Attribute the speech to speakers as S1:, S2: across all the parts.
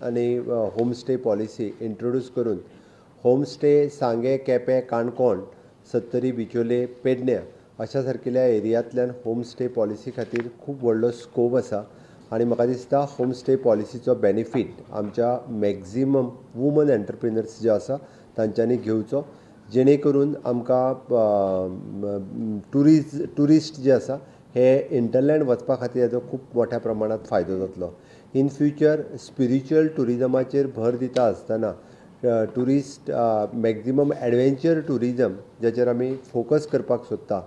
S1: आनी homestay policy introduce करून homestay सांगें, केपें, काणकोण, सत्तरी, बिचोले, पेडण्या अशा सारकिल्या एरियांतल्यान होमस्टे पॉलिसी खातीर खूब व्हडलो स्कोप आसा आनी म्हाका दिसता होमस्टे पॉलिसीचो बेनिफीट आमच्या मॅक्झिमम वुमन एंटरप्रिनर्स जे आसा तांच्यांनी घेवचो, जेणे करून आमकां ट्युरिस्ट जे आसा हे इंटरलँड वचपा खातीर हाजो खूब मोठ्या प्रमाणांत फायदो जातलो. इन फ्युचर स्पिरिच्युअल ट्युरिजमाचेर भर दिता आसतना ट्युरिस्ट मॅक्झिमम एडवेंचर ट्युरिजम ज्याचेर आमी फोकस करपाक सोदता,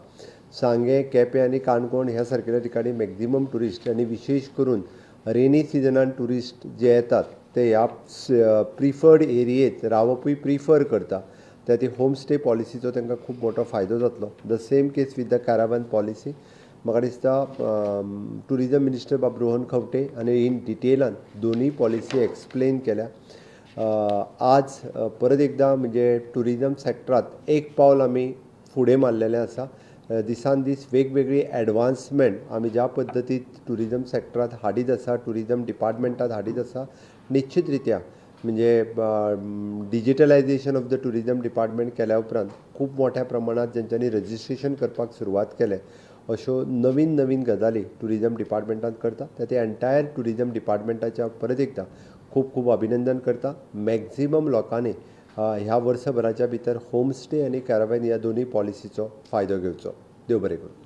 S1: सांगें, केपें आनी काणकोण ह्या सारकेल्या ठिकाणी मॅक्झिमम ट्युरिस्ट आनी विशेश करून रेनी सिजनान ट्युरिस्ट जे येतात ते ह्या प्रिफर्ड एरियेंत रावपूय प्रिफर करता. त्या खातीर होमस्टे पॉलिसीचो तांकां खूब मोठो फायदो जातलो. The same case with the caravan policy. म्हाका दिसता ट्युरिजम मिनिस्टर बाब रोहन खंवटे आनी इन डिटेलान दोनूय पॉलिसी एक्सप्लेन केल्या. आज परत एकदां म्हणजे ट्युरिजम सेक्टरांत एक पावल आमी फुडें मारलेलें आसा. दिसान दीस वेगवेगळी एडवान्समेंट आमी ज्या पद्दतीन ट्युरिजम सेक्टरांत हाडीत आसा, ट्युरिजम डिपार्टमेंटांत हाडीत आसा, निश्चित रित्या म्हणजे digitalisation of the tourism department केल्या उपरांत खूब मोठ्या प्रमाणांत जेंच्यांनी रजिस्ट्रेशन करपाक सुरवात केलें, अश्यो नवीन नवीन गजाली ट्युरिजम डिपार्टमेंटांत करता. त्या ते एंटायर ट्युरिजम डिपार्टमेंटाच्या परत एकदां खूब खूब अभिनंदन करता. मॅक्झिमम लोकांनी ह्या वर्सभराच्या भितर होमस्टे आनी कॅरावेन ह्या दोनूय पॉलिसीचो फायदो घेवचो. देव बरें करूं.